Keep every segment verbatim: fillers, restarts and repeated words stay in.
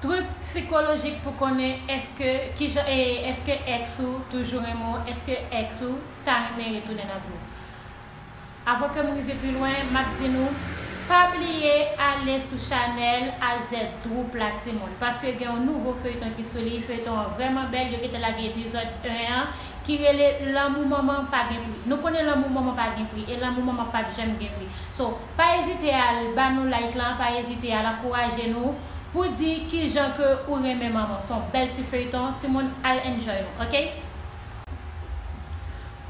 Trip sikolojik pou konnen èske kijan e èske ex ou toujou renmen w, èske ex ou ta renmen retounen nan vi w. Avan ke m rive pi lwen, m ap di nou, pa bliye ale sou chanèl A Z Troupe la timoun, paske gen yon nouvo feyton ki sou li. Feyton an vrèman bèl, yo gentan lage epizòd en an, ki rele Lanmou Manman Pa Gen Pri. Nou konnen lanmou manman pa gen pri, e lanmou manman p ap janm gen pri. So, pa ezite al ba nou like lan, pa ezite al ankouraje nou pou di kijan ke ou renmen manman. Se yon bèl ti feyton, timoun, al enjoy nou, oke?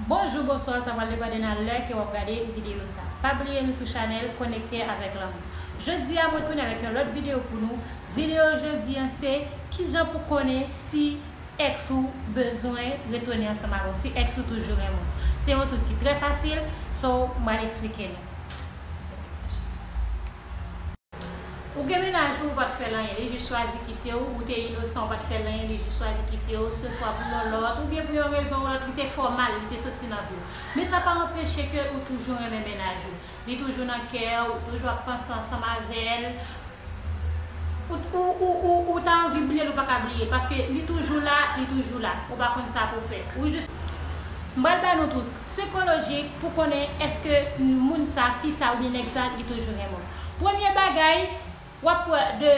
Bonjou, bonswa, sa pral depande nan lè ke w ap gade videyo sa. Pa bliye nou sou chanèl Konekte avèk Lanmou. Jodi a, mwen tounen avèk yon lòt videyo pou nou. Videyo jodi a, se kijan pou konnen si ex ou bezwen retounen ansanm avè w, si ex ou toujou renmen w. Se yon trip ki trè fasil, so, m pral eksplike nou. Ou gen mennaj ou, ou pa t fè l anyen, li jis chwazi kite w, ou te inosan, ou pa t fè l anyen, li jis chwazi kite w, se swa pou yon lòt, oubyen pou yon rezon ou lòt, li te fè w mal, li te soti nan vi w. Men sa pa anpeche ke ou toujou renmen mennaj ou. Li toujou nan kè w, ou toujou ap panse ansanm avè l. Ou, ou, ou, ou, ou ta anvi bliye l, ou pa ka bliye, paske li toujou la, li toujou la. Ou pa konn sa pou w fè. Ou jis M pral ba nou trip sikolojik pou konnen èske moun sa, fi sa oubyen nèg sa, li toujou renmen w. Premye bagay, w ap wè de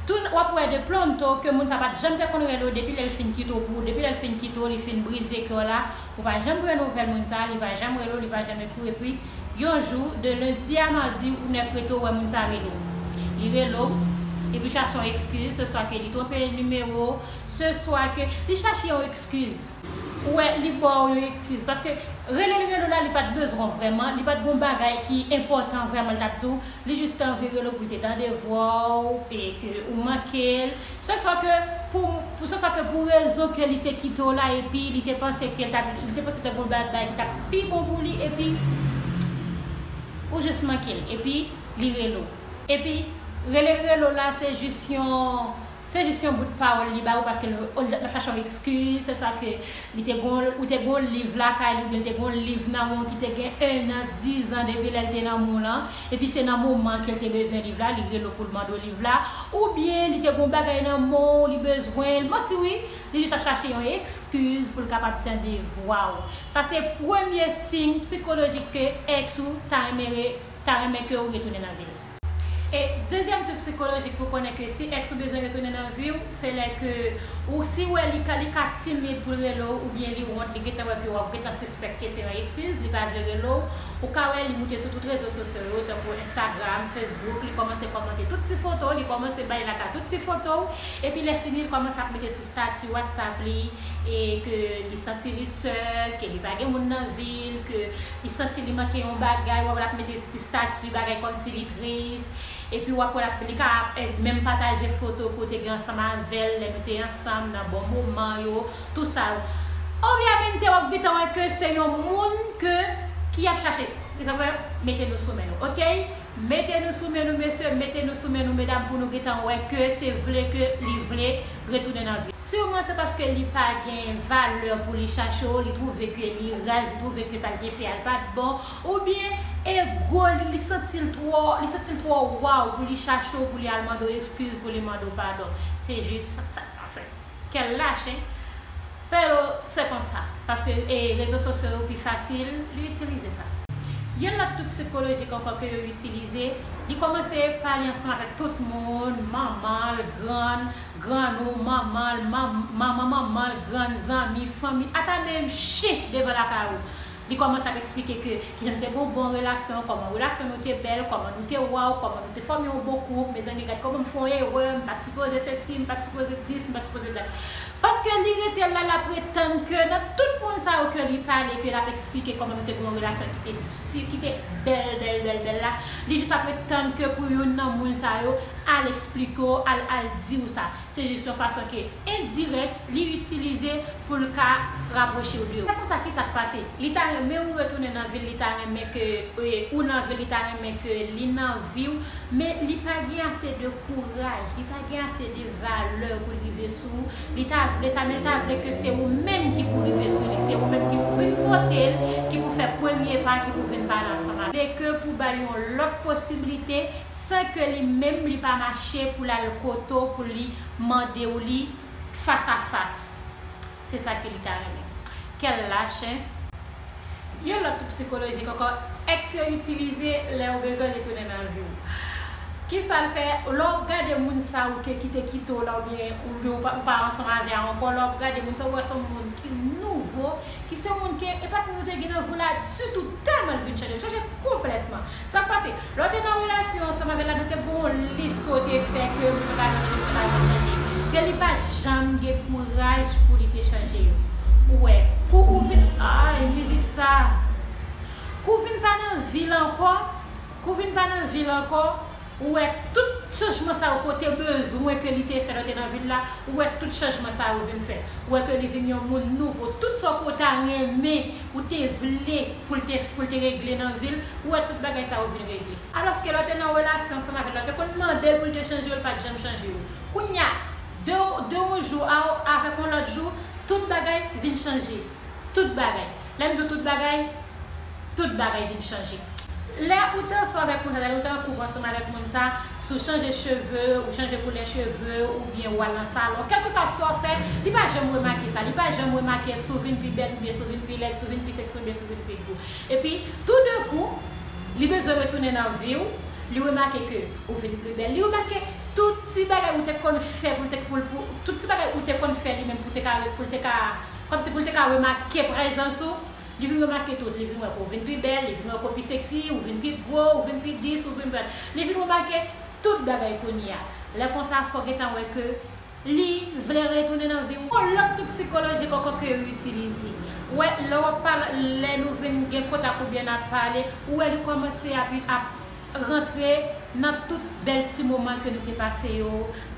tou, w ap wè de pronto ke moun sa pa t janm te konn rele w depi lè l fin kite w pou, depi lè l fin kite w, li fin brize kè w la, ou pa janm pran nouvèl moun sa, li pa janm rele w, li pa janm ekri w, epi yon jou, de lendi a madi, ou nèk rete w wè moun sa rele w. Li rele w, epi chache yon ekskiz, se swa ke li twonpe nimewo, se swa ke li chache yon ekskiz. Ou wè, li ba w yon ekskiz. Paske rele l, rele w la, li pa t bezwen w vrèman, li pa t gon bagay ki enpòtan vrèman l t ap di w. Li jis te anvi rele w pou l te tande vwa w, e ke ou manke l. Se swa ke pou, pou, se swa ke pou rezon ke li te kite w la, epi li te panse ke l t ap, li te panse te gon bagay ki t ap pi bon pou li, epi ou jis manke l, epi li rele w. Epi rele l, rele w la, se jis yon, se jis yon bout pawòl li ba ou, paske l, l ap chache yon ekskiz, se swa ke li te gon, ou te gon liv lakay li, oubyen li te gon liv nan men w ki te gen en an, diz an depi lè l te nan men w lan, epi se nan moman ke l te bezwen liv la, li rele w pou l mande w liv la, oubyen li te gon bagay nan men w, li bezwen l, manti wi, li jis ap chache yon ekskiz pou l kapab tande vwa w. Sa se premye siy sikolojik ke ex ou ta renmen re-, ta renmen ke ou retounen nan vi l. E dezyèm trip sikolojik pou konnen ke si ex ou bezwen retounen nan vi w, se lè ke ou, si w wè li ka, li ka timid pou l rele w, oubyen li wont, li gentan wè ke w ap gentan sispèk ke se yon ekskiz, li pa vle rele w, ou ka wè li moute sou tout rezo sosyo yo, tankou Instagram, Facebook, li kòmanse kòmante tout ti foto w, li kòmanse bay like a tout ti foto w, epi lè fini, li kòmanse ap mete sou stati WhatsApp li, e ke li santi li sèl, ke li pa gen moun nan vi l, ke li santi li manke yon bagay, w ap wè l ap mete ti stati bagay kòmsi li tris, epi w ap wè l ap, li ka, eh, menm pataje foto ke w te gen ansanm avè l, lè nou te ansanm, nan bon moman yo, tou sa yo. Obviamente, w ap gentan wè ke se yon moun ke, ki ap chache. Mete nou sou men nou, oke? Mete nou sou men nou, mesye, mete nou sou men nou, medam, pou nou gentan wè ke se vle ke li vle retounen nan vi l. Siman se paske li pa gen valè pou li chache w, li twouve ke li raz, li twouve ke sa l te fè a l pa t bon, oubyen ego li, li santi l twò, li santi l twò waw pou li chache w, pou li al mande w ekskiz, pou li mande w padon. Se jis sa, anfen. Kè l lache, pero se konsa. Paske, e, rezo sosyo yo pi fasil, li itilize sa. Yon lòt trip sikolojik ankò ke yo itilize, li kòmanse pale ansanm avèk tout moun, manman l, grann, grann ou, manman l, manman manman l, grann, zanmi, fanmi, ata menm chen devan lakay ou. Li kòmanse ap eksplike ke kijan l te gon bon relasyon, kòman relasyon nou te bèl, kòman nou te waw, kòman nou te fòme yon bon koup. Mezanmi, gad kòman m fè yon erè, m pa t sipoze sesi, m pa t sipoze dis, m pa t sipoze dat. Paske li rete la, l ap ret tann ke nan tout moun sa yo ke li pale, ke l ap eksplike kòman nou te gon yon relasyon ki te si, ki te bèl, bèl, bèl, bèl la, li jis ap ret tann ke pou youn nan moun sa yo al eksplike w, al, al di w sa. Se jis yon fason ke endirèk li itilize pou l ka rapwoche w de yo. Se konsa, kisa k pase? Li ta Men ou retounen nan vil, li ta renmen ke, e, ou nan vil, li ta renmen ke li nan vi w, men li pa gen ase de kouraj, li pa gen ase de valè pou l rive sou ou. Li ta vle sa, men li ta vle ke se ou menm ki pou rive sou li, se ou menm ki pou vin kote l, ki pou fè premye pa, ki pou vin pale ansanm avè l. Li vle ke pou ba l yon lòt posibilite, san ke li menm li pa mache pou l al kote w, pou li mande w li fas a fas. Se sa ke li ta renmen. Kèl lach, en? Yon lòt twoup sikolojik ankò, èks yo itilize lè yo bezwen retounen nan vi w. Kisa l fè? Lè w ap gade moun sa ou ke kite kite w la, oubyen, oubyen ou pa, ou pa ansanm avè a ankò, lè w ap gade moun sa, ou wè se yon moun ki nouvo, ki se yon moun ke, e pa t moun ou te gen nan vi w la ditou, tèlman l vin chanje, l chanje konplètman. Sa k pase? Lè w te nan relasyon ansanm avè l la, nou te gen yon lis ke w te fè ke moun sa ta janm chanje, ke li pa t janm gen kouraj pou li te chanje yo. Ou wè, kou ou vin, ay, mizik sa. Kou vin pa nan vi l ankò, kou vin pa nan vi l ankò, ou wè tout chanjman sa yo ke w te bezwen ke li te fè lè w te nan vi l la, ou wè tout chanjman sa yo vin fè. Ou wè ke li vin yon moun nouvo. Tout sa ke w ta renmen, ou te vle pou l te, pou l te regle nan vi l, ou wè tout bagay sa yo vin regle. Alòske lè w te nan relasyon ansanm avè l la, w te konn mande l pou l te chanje w, l pa t janm chanje w. Kounye a, de, de yon jou a, avèk yon lòt jou, tout bagay vin chanje. Tout bagay. Lè m di w tout bagay, tout bagay vin chanje. Lè ou te ansanm avèk moun sa, lè ou te an koup ansanm avèk moun sa, si w chanje cheve, ou chanje koulè cheve, oubyen w al nan salon, kèlkeswa sa w fè, li pa janm remake sa. Li pa janm remake si w vin pi bèl oubyen si w vin pi lèd, si w vin pi seksi oubyen si w vin pi gwo. Epi, toudenkou, li bezwen retounen nan vi w, li remake ke ou vin pli bèl. Li remake tout ti bagay ou te konn fè pou l te, pou, pou, tout ti bagay ou te konn fè li menm pou te ka, pou l te ka, kòmsi pou l te ka remake prezans ou, li vin remake tout. Li vin wè ke w vin pi bèl, li vin wè ke w pi seksi, ou vin pi gwo, ou vin pi dis, ou vin bèl. Li vin remake tout bagay kounye a. Lè konsa, fò w gentan wè ke li vle retounen nan vi w. Yon lòt twoup sikolojik ankò ke yo itilize. Ou wè, lè w ap pale, lè nou vin gen kontak oubyen n ap pale, ou wè li kòmanse ap, ap rantre nan tout bèl ti moman ke nou te pase yo.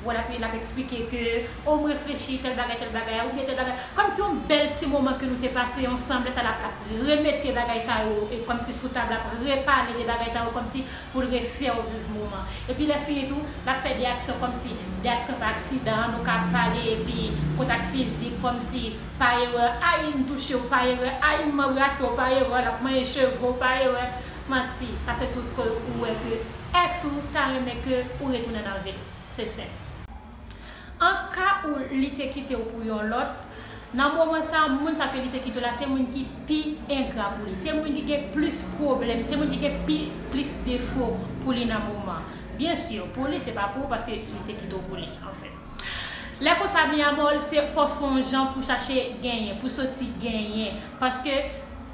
Ou wè, l ap, l ap eksplike ke, o, m reflechi, tèl bagay, tèl bagay, oubyen tèl bagay. Kòmsi yon bèl ti moman ke nou te pase ansanm, lè sa l ap, l ap remete bagay sa yo, e kòmsi sou tab, l ap repale de bagay sa yo, kòmsi pou l refè w viv moman. Epi lè fini tou, l ap fè de aksyon kòmsi, de aksyon pa aksidan, nou ka pale epi kontak fizik kòmsi pa erè, ay m touche w pa erè, ay m anbrase w pa erè, l ap manyen cheve w pa erè. Manti, sa se tout ke ou wè ke èks ou ta renmen ke ou retounen nan vi l. Se senp. An ka ou li te kite w pou yon lòt, nan moman sa, moun sa ke li te kite w la, se moun ki pi engra pou li. Se moun ki gen plis pwoblèm, se moun ki gen pi, plis defo pou li nan moman. Byen si, pou li, se pa pou ou, paske li te kite w pou li, anfèt. Lè konsa, mi amor, se fò w fè yon jan pou chache genyen, pou soti genyen. Paske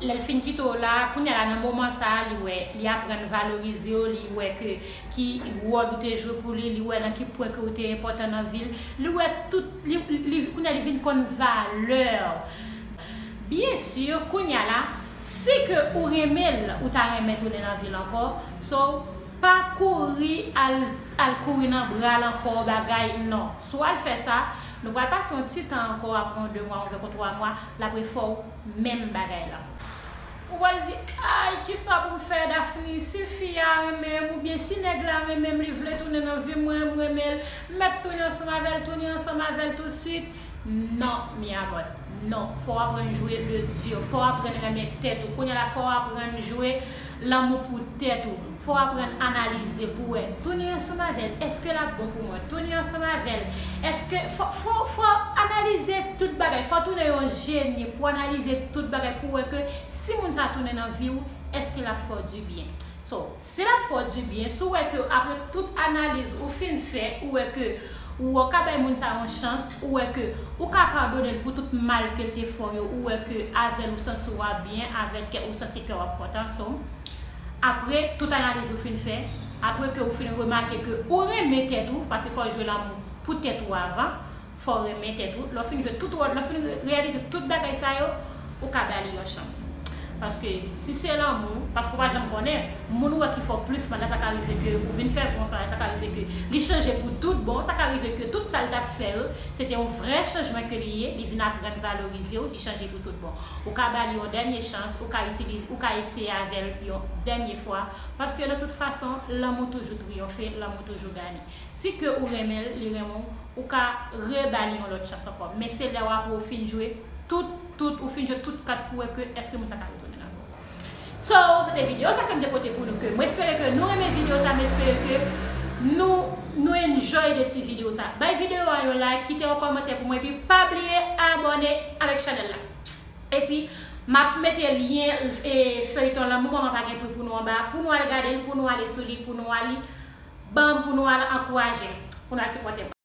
lè l fin kite w la, kounye a la, nan moman sa, li wè, li aprann valorize w, li wè ke ki wòl ou te jwe pou li, li wè nan ki pwen ke ou te enpòtan nan vi l, li wè tout, li, li, kounye a li vin konn valè w. Byen si, kounye a la, si ke ou renmen l, ou ta renmen tounen nan vi l ankò, so, pa kouri al, al kouri nan bra l ankò, bagay, non. Si w al fè sa, nou pral pase yon ti tan ankò, apre yon de mwa, oubyen yon twa mwa, l ap refè w menm bagay la. Ou pral di, ay, kisa pou m fè, Daphne? Si fi a renmen m, oubyen si nèg la renmen m, li vle tounen nan vi mwen, m renmen l, m mèt tounen ansanm avè l, tounen ansanm avè l toutswit? Non, mi amor, non. Fò w aprann jwe le dur, fò w aprann renmen tèt ou. Kounye a la, fò w aprann jwe lanmou pou tèt ou. Fò w aprann analize pou wè, tounen ansanm avè l, èske l ap bon pou mwen? Tounen ansanm avè l, èske, fò, fò, fò analize tout bagay, fò tounen yon jeni pou analize tout bagay, pou wè ke si moun sa tounen nan vi w, èske l ap fè w dibyen. So, si l ap fè w dibyen, si w wè ke apre tout analiz ou fin fè, ou wè ke ou, ou ka bay moun sa yon chans, ou wè ke ou ka padone l pou tout mal ke l te fè w yo, ou wè ke avè l ou santi w ap byen, avè kè ou santi kè w ap kontan, so, apre tout analiz ou fin fè, apre ke ou fin remake ke ou renmen tèt ou, paske fò w jwe lanmou pou tèt ou avan, fò w renmen tèt ou. Lè w fin jwe tout wòl, lè w fin re-, reyalize tout bagay sa yo, ou ka ba li yon chans. Paske si se lanmou, paske ou pa janm konnen, moun ou wè ki fè w plis mal la, sa ka rive ke ou vin fè bon sa, sa ka rive ke li chanje pou tout bon, sa ka rive ke tout sa l t ap fè yo, se te yon vrè chanjman ke li ye, li vin aprann valorize w, li chanje pou tout bon. Ou ka ba li yon dènye chans, ou ka itilize, ou ka eseye avè l yon dènye fwa, paske de tout fason, lanmou toujou triyonfe, lanmou toujou ganye. Si ke ou renmen l, li renmen w, ou ka reba li yon lòt chans ankò. Men se lè w ap ou fin jwe tout, tout, ou fin jwe tout kat pou wè ke èske moun sa ka retounen ankò. So, se te videyo sa ke m te pote pou nou, ke mwen espere ke nou renmen videyo sa, mwen espere ke nou, nou enjoy de ti videyo sa. Bay videyo a yon like, kite yon kòmantè pou mwen, epi pa bliye abòne avèk chanèl la. Epi, m ap mete lyen e, feyton Lanmou Manman Pa Gen Pri pou nou anba, pou nou al gade l, pou nou ale sou li, pou nou al li, ban m, pou nou al ankouraje m, pou nou al sipòte m.